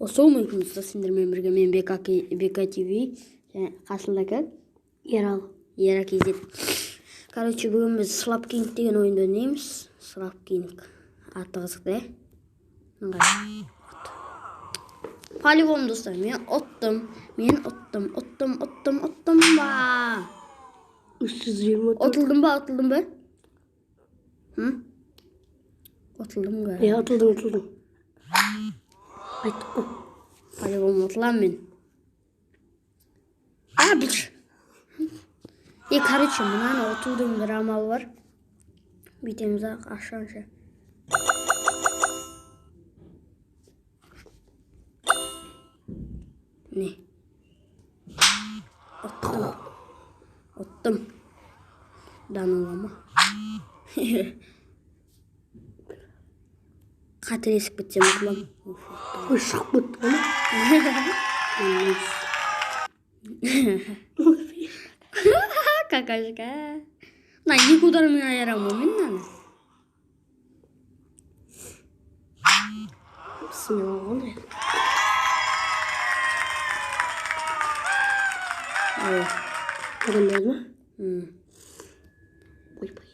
Ассалаумағалейкум, достар! Сендермен бірге мен, Бека, Бека ТВ, және қасымда кім? Ералы. Ера KZ. Короче, бүгін біз Слап Кинг деген ойынды ойнаймыз. Слап Кинг. Аты қызық да? Ыңғай. По-любому, достар, мен ұттым. Мен ұттым, ұттым, ұттым, ұттым ба? 324. Ұтылдым ба, ұтылдым ба? Хм? Ұтылдым ба? Иә, ұтылдың, ұтылдың. Айттық қой. По-любому ұтыламын мен. А, бір. Е, короче, мынаны ұтудың бір амалы бар. Бүйтеміз ақ, ашқанша. Не? Ұттым. Ұттым. Даныла ма? Қателесіп кетсем, ұтыламын. Уф, ұттым. Ой, шығып кетті ғой. Какашка. Мына екі удармен айырамын ғой мен мынаны. Смело ғой. О. Одан болды ма? М. Ойбай.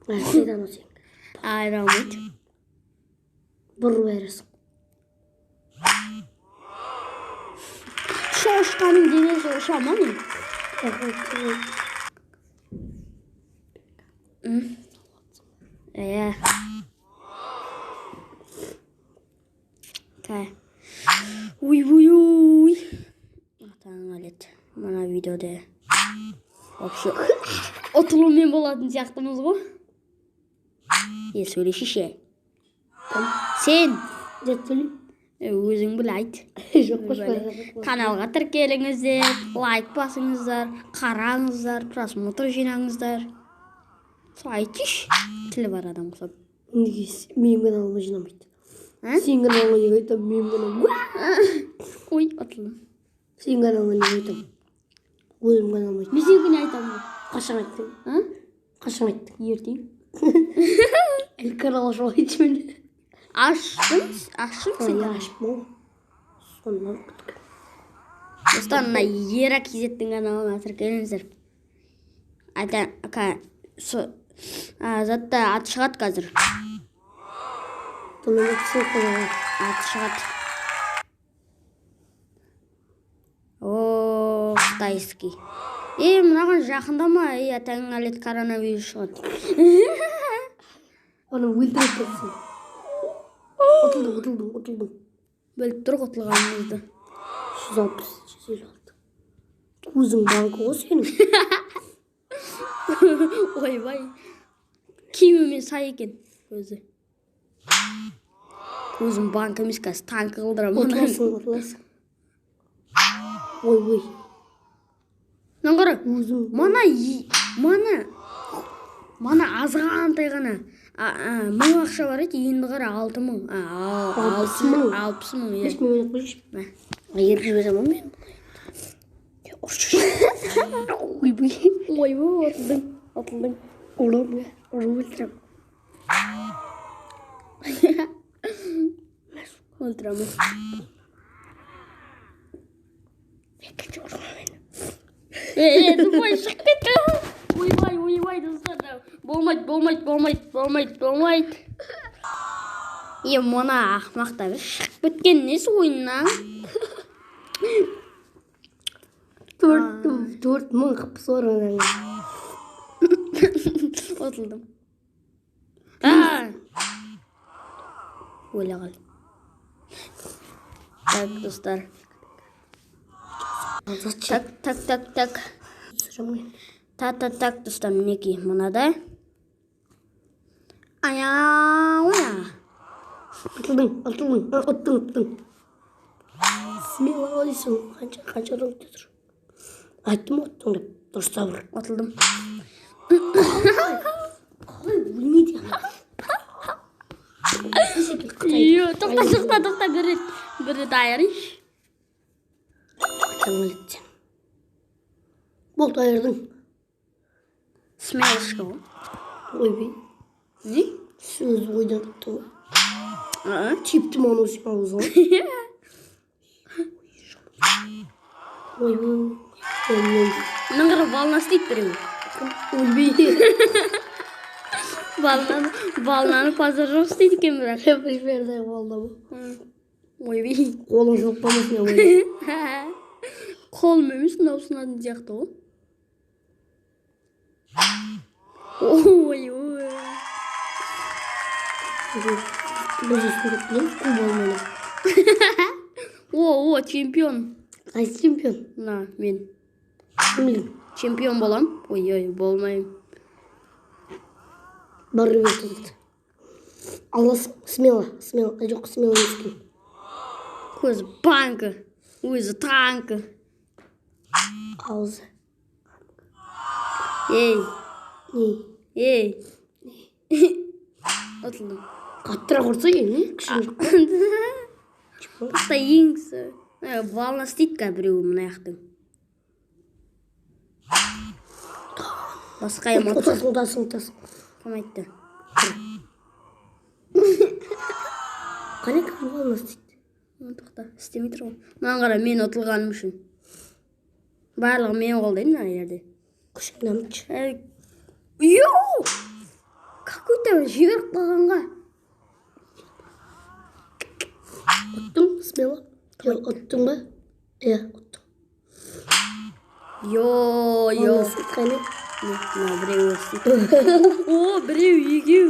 Айдан сен. Айыра алмайды. Бұрып айырасың. Шошқаның денесі ұша ма, не? Иә. Кә. Уй, уй, уй. Атаң әлет. Мына видеода вообще ұтылумен болатын сияқтымыз ғой. Е, сөйлеші. Сен. Жат сөйлеймін. Е, өзің біл, айт. Жоқ, қошпа. Каналға тіркеліңіздер, лайк басыңыздар, қараңыздар, просмотр жинаңыздар. Сол айтшы, тілі бар адам ұқсап. Неге менің каналыма жинамайды? А? Сенің каналыңа неге айтамын, менің каналыма? Ой, ұтылдым. Сенің каналыңа неге айтамын? Өзім каналыма айттым. Мен сенікіне айтамын ғой. Қашан айттың? А? Қашан айттың? Ертең. Әлі канал ашып айтшы мен. Аштым, аштым сен. Иә, ашып ғой. Соны алып кеттік. Достар, мына Ера KZ-тің каналына тіркеліңіздер. Айта, со, затта аты шығады қазір. Сонымен ссылка бар. Аты шығады. О, китайский. Е, мынаған жақындама, е, атаң әлет, коронавирус шығады. Оны өлтіріп кетсін. Ұтылдың, ұтылдың, ұтылдың. Біліп тұр ұтылғанымызды. 160, 156. Өзің банкі ғой сенің. Ойбай. Киіміме сай екен өзі. Өзім банк емес, қазір танк қылдырамын. Ұтыласың, ұтыласың. Ой, ой. Мынаны қара. Өзің. Мана мана азғантай ғана 1000 ақша бар еді, енді қара, 6000. 60 мың. 60 000, иә. Бес мың ойнап қойшы. Мә. Еріп жіберемін ғой мен. Ойбай. Ойбай, ұтылдың. Ұтылдың. Ұрып, ұрып өлтіремін. Өлтіремін. Екінші ұрма мені. Е, е, тупой шығып кетті. Ойбай, ойбай, достар. Болмайды, болмайды, болмайды, болмайды, болмайды. Е, мына ақымақ та бір шығып кеткен несі ойыннан? 4000 қылып сорған. Ұтылдым. А! Өле қал. Так, достар. Так, так, так, так. Та, та, так, достар, мінекей мынада. Ая, оя. Ұтылдың, ұтылдың, ұттың, ұттың. Смело дейсің, қанша, қанша раунд тұр. Айттым ғой, ұттың деп. Дұрыс бір. Ұтылдым. Қалай өлмейді? Йо, тоқта, тоқта, тоқта, бір рет, бір рет айырайыншы. Атаң өледі сен. Болды, айырдың. Смелышка ғой. Ойбай. Не? Сөз ойдан ұттың ғой. Тиіпті ма анау сенің аузыңа? Ой, ой, ой. Мына қара, волна істейді біреу. Ойбай. Волнаны базар жоқ істейді екен бірақ. Бір волна ма? Ойбай. Қолың жұлып қалмасын, ой. Қолым емес, мынау сынатын сияқты ғой. Ой, ой. Біз үстінде білеміз қу волнаны. О, о, чемпион. Қайсы чемпион? Мына мен. Кім білем? Чемпион болам. Ой, ой, болмаймын. Бар, ребята. Аласың, смело, смело. Жоқ, смело емес екен. Көзі банка. Өзі танкі. Аузы. Ей, Не? ей. Ұтылдым. Қаттырақ ұрса, не? Күшің жоқ. Тоқта, еңсі. Волна істейді қазір біреуі мына жақтың. Басқа эмоция. Ұтасың, ұтасың, ұтасың. Кім айтты? Қане, кім волна істейді? Тоқта, істемей тұр ғой. Мынаны қара, мен ұтылғаным үшін. Барлығы мені қолдайды мына жерде. Күшің дамытшы. Йоу! Какой-то жіберіп қалғанға. Ұттың, смело. Ұттың ба? Иә, ұттың. Йо, йо. Волна істейді, қане? Мына біреу істейді. О, біреу, екеу.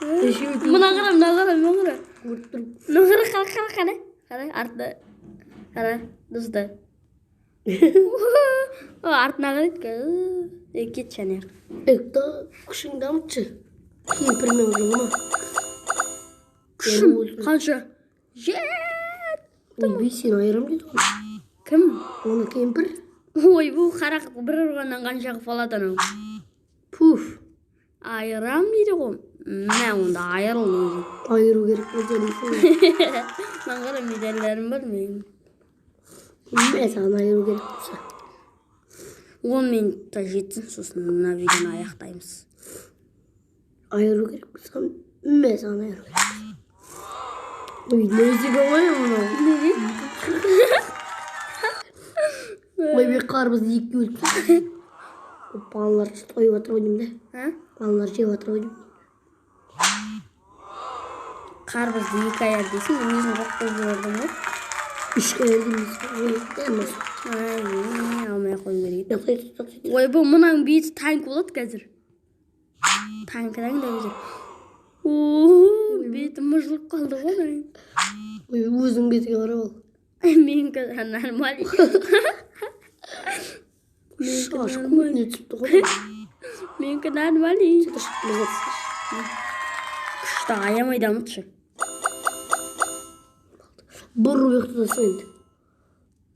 Үшеу. Мына қара, мына қара, мына қара. Көріп тұрмын. Мына қара, қара, қара, қара. Қара, артына. Қара, достар. О, артына қарайды. Е, кетші ана жаққа. Ей, да, күшің дамытшы. Кемпірмен ұрма. Күшім қанша? Жет! Ойбай, сені айырам дейді ғой. Кім? Оны кемпір. Ой, бұл қара бір ұрғаннан қанша қылып алады анау. Пуф. Айырам дейді ғой. Мә, онда айырыл өзі. Айыру керек болса дейсің ғой. Мына қара, медальдарым бар менің. Мә, саған айыру керек болса. 10 минутта жетсін, сосын мына видеоны аяқтаймыз. Айыру керек болса, мә, саған айыру керек. Ой, не істеген ғой мынау? Неге? Ойбай, қарбызды екіге бөліп тастады. Балалар тойып жатыр ғой деймін да. А? Балалар жеп жатыр ғой деймін. Қарбызды екі аяр дейсің, мен өзім жоқ қойып жібердім ғой. Үш аяр дейміз. Ой, дәм осы. Ай, алмай ақ қою керек еді. Тоқтай, тоқтай. Ой, бұл мынаның беті танк болады қазір. Танкідан да бетер. О, беті мыжылып қалды ғой мынаның. Ой, өзің бетіңе қарап ал. Менікі нормально. Шаш көтіне түсіпті ғой. Менікі нормально. Күшті аямай дамытшы. Бір ұрып ұйықтатасың енді.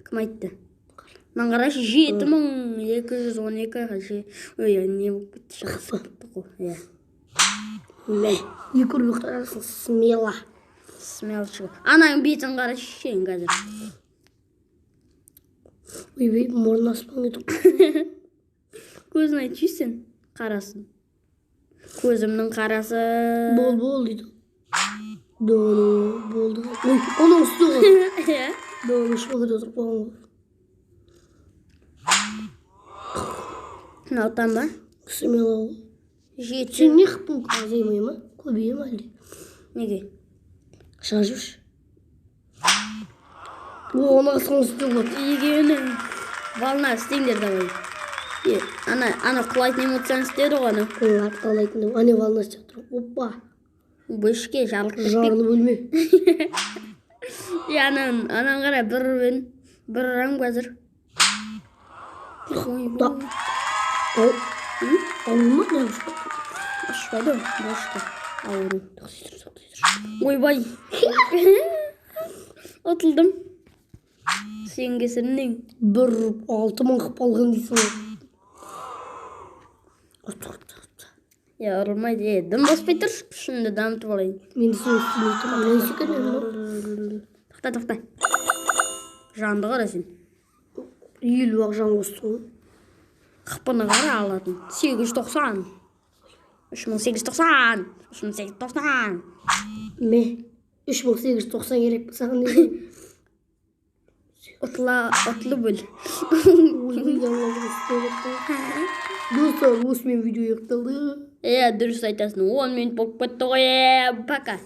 Кім айтты? Мына қарашы, 7212. Ой, не болып кетті, шатасып кетті ғой. Иә. Мә, екі ұрып ұйықтатасың, смело. Смело. Ананың бетін қарашы сен қазір. Ойбай, мұрны аспанға кетіп. Көзін айтшы сен, қарасын. Көзімнің қарасы. Бол, бол дейді. Доны, болды. Ой, анау үсті ғой. Иә. Доны шоқыда отырып қойған ғой. Мынау ұтам ба? Смело ғой. Жеті. Сен не қыптың, азаймай ма? Көбейе ма әлде? Неге? Шашып. О, ана қасқаның үстінде ғой. Екеуінің волна істеңдер давай. Е, ана құлайтын эмоцияны істеді ғой ана. Ой, артқалайтын деп. Ане волна істеп тұр. Опа. Бөшке жарылып кетпек. Жарылып өлме. Е, анан қара, бір ұрып, бір ұрам қазір. Да. Ау. Ауру ма? Не ұшпайды? Ұшпайды ғой, бошка. Ауру. Тоқтай тұр, тоқтай тұр. Ойбай. Ұтылдым. Сен кесірінен. Бір ұрып 6000 қылып алған дейсің ғой. Ұтты, ұтты, ұтты. Е, ұрылмайды. Е, дым баспай тұршы, күшімді дамытып алайын. Мен де соны істемей тұрмын. Мен секірмеймін ғой. Тоқта, тоқта. Жанды қара сен. 50 ақ жан қостың ғой. Қыпыны қара алатын. 890. 3890, 3890. Ме, 3890 керек пе саған деген? Ұтыла, ұтылып өл. Ойбай, алла. Достар, осымен видео аяқталды. Иә, дұрыс айтасың, 10 минут болып кетті ғой. Пока.